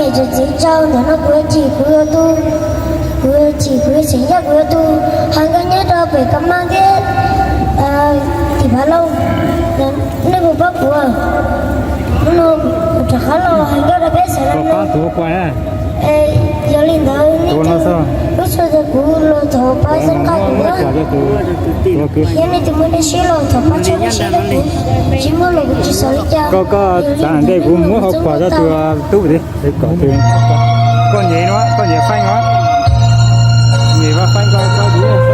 Cov txiv tsaug ntawm no kuv yuav chim kuv yuav tu, kuv yuav chim kuv yuav tseem yaj kuv yuav tu hais nkauj nyob rau pem Kab Maj thiab tim Phav Lauj. Nej puas pab kuv? Hnub no kuv rov qab los hais nkauj rau peb sawv daws no. Yog li ntawd nej lub txhua tus kuv los thov pab xeeb nqa kuv na. Thiab nej tus muaj dej siab los thov pab tshaj dej siab rau kuv, tsis muaj los kuv tsis xav li cas. Koj, koj txav ntej kuv muab hauv pas rau tus tub kom tus, koj nyem no, koj nyem faib no, nyem vaj faib nqa koj tus.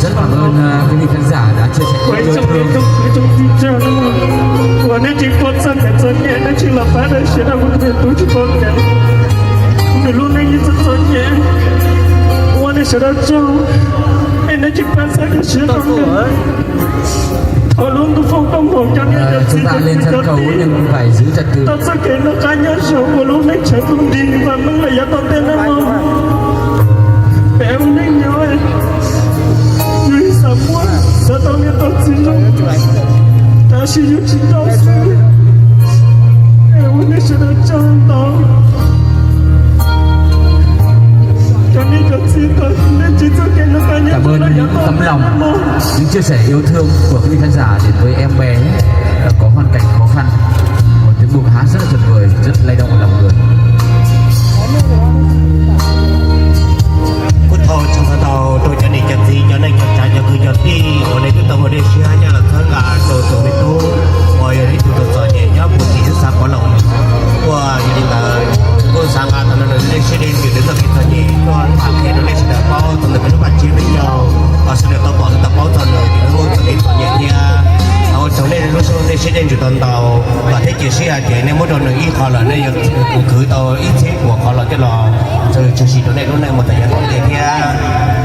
Rất cảm ơn, ờ, quý vị khán giả đã chia sẻ yêu thương. Ua nej tsis pom txog kev txom nyem, nej tsis los pab dawb siab rau kuv tus me tub tsis pom kev. Nws lub neej yeej txom txom nyem, ua nej sawv daws tsaug, es nej tsis pab txog kev siab rau nws. Thov lub ntuj foom koob hmoov cov niam cov txiv cov kwv cov tij tau txoj kev noj qab nyob zoo ua lub neej tshav ntuj nrig vam meej lawm yav tom ntej no. Peb ua neej nyob, yus xav muaj, xav tau niam tau txiv zoo, tab sis yus tsis tau xwb. Es ua nej sawv daws tsaug ntau. Cov niam cov txiv, nej tsis txoj kev noj qab nyob zoo lawm yav tom ntej no. Những chia sẻ yêu thương của quý vị khán giả đến với em bé, ờ, có hoàn cảnh khó khăn. Một tiết mục hát rất là tuyệt vời, rất lay động lòng người. Kuj thov tsaug ntau rau cov niam cov txiv, cov neej cov tsav, cov kwv cov tij uas nej twb tau ua dej siab nyob los txhawb nqa rau tus me tub uas yog ib tug txom txom nyem nyob puag tim xav pov los. Ua yog li ntawd kuj xav nqa tau nws dej siab dej ntsws nws txoj kev txom nyem tuaj tham qhia rau nej Tej ntsws tau ntau los thiab cia siab hais tias nej muab rau nws ib qho lawm, nej yuav khwv tau ib txhiab puas qhov los tej los tshwm sim rau nej lub neej mus tas yav tom ntej thiab.